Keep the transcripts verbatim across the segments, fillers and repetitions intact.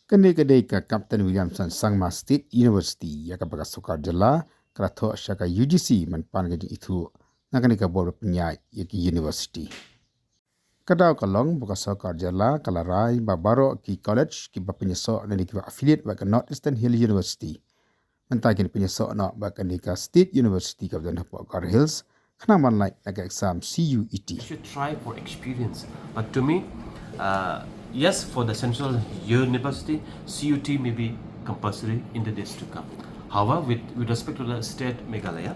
Kane ka dei ka Captain Williamson Sangma State University ïa kaba ka sorkar jylla ka la thoh sha ka U G C man pan ka jingithuh na kane ka bor ba pynïaid ïa ki university. Ka daw ka long ba ka sorkar jylla ka la rai ba baroh ki college kiba pynïasoh na ne kiba affiliate bad ka North Eastern Hill University mynta kin pynïasoh noh bad kane ka State University kaba don hapoh Garo Hills khnang ban lait na ka exam C U E T. Should try for experience. But to me, uh, yes, for the Central University, C U T may be compulsory in the days to come. However, with, with respect to the state Meghalaya,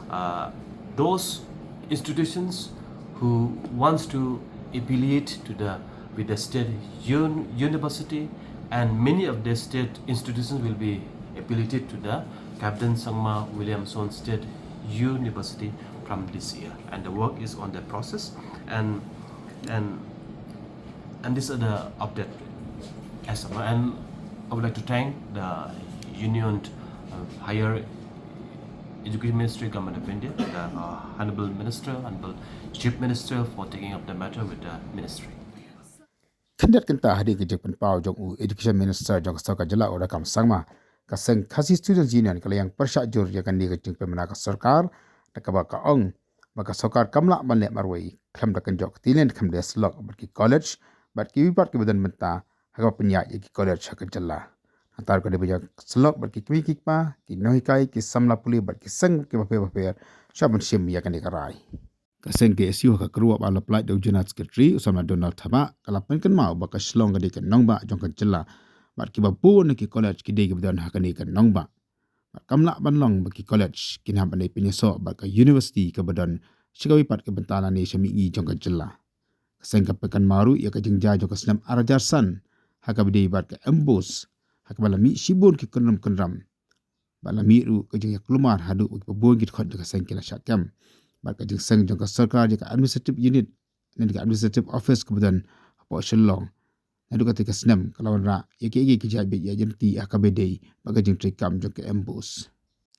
uh, those institutions who wants to affiliate to the with the state un- university, and many of the state institutions will be affiliated to the Captain Sangma Williamson State University from this year, and the work is on the process, and and and these are the update as of now. And I would like to thank the Union uh, Higher Education Ministry, Government of India, the uh, Honorable Minister, Honorable Chief Minister for taking up the matter with the ministry. Khyndiat kynta hadien ka jingpynpaw jong u Education Minister jong ka sorkar jylla u Radakam Sangma, ka seng Khasi Students Union ka la ïeng pyrshah jur ïa kane ka jingpynbna ka sorkar da kaba ka ong ba ka sorkar kam lah ban leh marwei khlem da kynjoh ka tylli khlem da syllok bad ki college bad kiwei pat kiba don bynta ha kaba pynïaid ïa ki college ha ka jylla. Nangta ruh ka dei ban ïa syllok bad ki kmie ki kpa, ki nonghikai, ki samla pule bad ki seng kiba pher bapher sha ban shim ïa kane ka rai. Ka seng K S U ha ka kyrwoh ba la pyllait da u General Secretary u samla Donald Thabah ka la pynkynmaw ba ka Shillong ka dei ka nongbah jong ka jylla bad kiba bun na ki college ki dei kiba don ha kane ka nongbah. Bad kam lah ban long ba ki college kin hap ban dei pynïasoh bad ka university kaba don sha kawei pat ka bynta lane sha mihngi jong ka jylla. Ka seng ka pynkynmaw ruh ïa ka jingjia jong ka snem ar hajar san ha kaba dei bad ka MBOSE ha kaba la mih shibun ki kynrum kynram. Bad la mih ruh ka jingïakulmar haduh ba kiba bun ki dkhot jong ka seng ki la shah kem. Bad ka jingseng jong ka sorkar ïa ka administrative unit ne ka administrative office kaba don hapoh Shillong naduh katei ka snem ka la wanrah ïa kiei kiei ki jait beit ïa jingtih ha kaba dei bad ka jingtreikam jong ka MBOSE.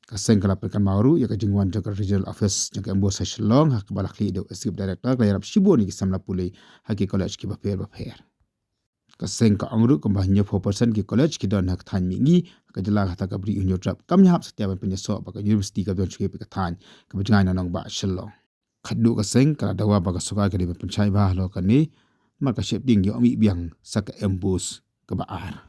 Ka seng ka la pynkynmaw ruh ïa ka jingwan jong ka regional office jong ka MBOSE ha Shillong ha kaba la khlieh da u executive director ka la ïarap shibun ïa ki samla pule ha ki college kiba pher bapher. Ka seng ka ong ruh kumba hynñiewphew percent ki college ki don ha ka thaiñ mihngi ha ka jylla kata ka Bri u Hynñiewtrep kam ïahap satia ban pynïasoh bad ka university kaba don sha kawei pat ka thaiñ kaba jngai na nongbah Shillong. Khatduh ka seng ka la dawa ba ka sorkar ka dei ban pynshai bha halor kane namar ka sheptieng ïoh mih biang sa ka MBOSE kaba ar.